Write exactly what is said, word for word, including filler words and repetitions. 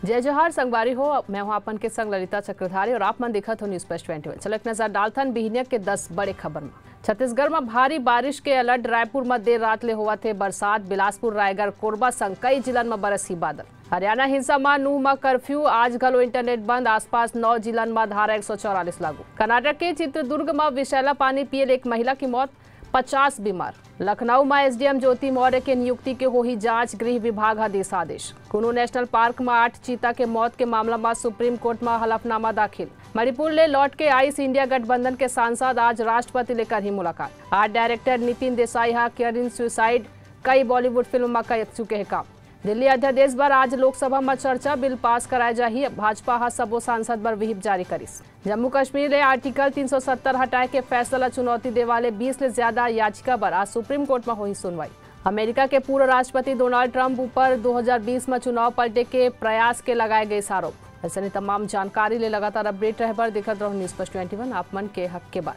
जय जोहार संगवारी हो, मैं हूं आपन के संग ललिता चक्रधारी और आप मन देखत हो News Flash ट्वेंटी वन। चलो एक नजर डालथन बिहनिया के दस बड़े खबर म। छत्तीसगढ़ म भारी बारिश के अलर्ट, रायपुर म देर रात ले होवत हे बरसात, बिलासपुर, रायगढ़, कोरबा संग कई जिलन म बरसही बादल। हरियाणा हिंसा म नूह म कर्फ्यू, आज घलो इंटरनेट बंद, आसपास नौ जिलन म धारा एक सौ चौवालीस लागू। कर्नाटक के चित्रदुर्ग म विषैला पानी पिए ले एक महिला की मौत, पचास बीमार। लखनऊ म एसडीएम ज्योति मौर्य के नियुक्ति के होही जांच, गृह विभाग ह दिस आदेश। कुनू नेशनल पार्क म आठ चीता के मौत के मामला म सुप्रीम कोर्ट म हलफनामा दाखिल। मणिपुर ले लौट के आइस इंडिया गठबंधन के सांसद, आज राष्ट्रपति ले करही मुलाकात। आर्ट डायरेक्टर नितिन देसाई ह करिन सुसाइड, कई बॉलीवुड फिल्म म कर चुके हे काम। दिल्ली अध्यादेश बर आज लोकसभा म चर्चा, बिल पास कराए जाही। भाजपा ह सबो सांसद बर व्हिप जारी करिस। जम्मू कश्मीर ले आर्टिकल तीन सौ सत्तर हटाए के फैसला ल चुनौती देवाले बीस ले ज्यादा याचिका बर आज सुप्रीम कोर्ट म होही सुनवाई। अमेरिका के पूर्व राष्ट्रपति डोनाल्ड ट्रंप ऊपर दो हज़ार बीस म चुनाव पलटे के प्रयास के लगाए गए आरोप। अइसने तमाम जानकारी ले लगातार अपडेट रहे बर देखत रहो News Flash ट्वेंटी वन, आप मन के हक के बात।